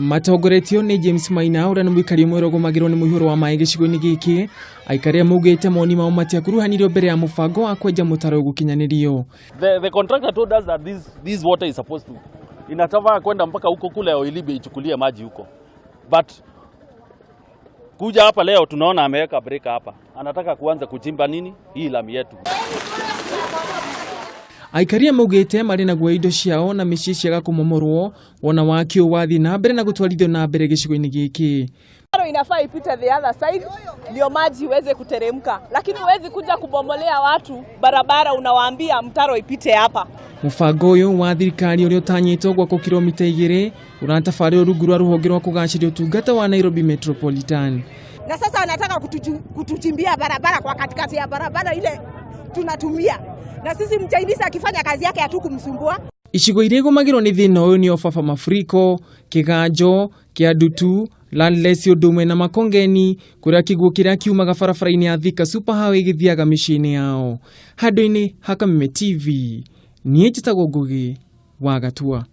Matongoretio nĩ James Maina ũrĩa nĩ mũikari ũmwe ũrũgũmagĩrwo nĩ mũihũro wa maĩ gĩcigo-inĩ gĩkĩ, aikari aya maugĩte mawoni mao matiakuruhanirio mbere ya mũbango wa kwenja mũtaro gũkinyanĩrio. The contractor told us that this water is supposed to inataka kwenda mpaka huko kule Oilibe ichukulie maji huko, but kuja hapa leo tunaona ameweka breaker hapa, anataka kuanza kuchimba nini hii lami yetu. Aikari aya maugĩte marĩ na guoya indo ciao na mĩciĩ ciaga kũmomorwo wona waki ũyũ wathiĩ na mbere na gũtwarithio na mbere gĩcigo-inĩ gĩkĩ. Mtaro inafaa ipite the other side ndio maji iweze kuteremka, lakini huwezi kuja kubomolea watu barabara, unawaambia mtaro ipite hapa. Mũbango ũyũ wa thirikari ũrĩa ũtanyĩtwo gwakwo kilomita 2 ũratabarĩrwo rungu rwa rũhonge rwa kũgacĩria ũtungata wa Nairobi Metropolitan. Na sasa anataka kutuchimbia barabara kwa katikati ya barabara ile tunatumia, na sisi mchinese akifanya kazi yake hatukumsumbua. Icigo iria igũmagĩrwo nĩ thĩna ũyũ nĩ Ofafa mafuriko, Kĩganjo, Kĩandutu, Landless ũndũ ũmwe na Makongeni kũrĩa kĩguũ kĩrĩa kiumaga barabara-inĩ ya Thika Super Highway gĩthiaga mĩciĩ-inĩ yao. Handũ-inĩ ha Kameme TV, niĩ njĩtagwo Ngũgĩ wa Gatua.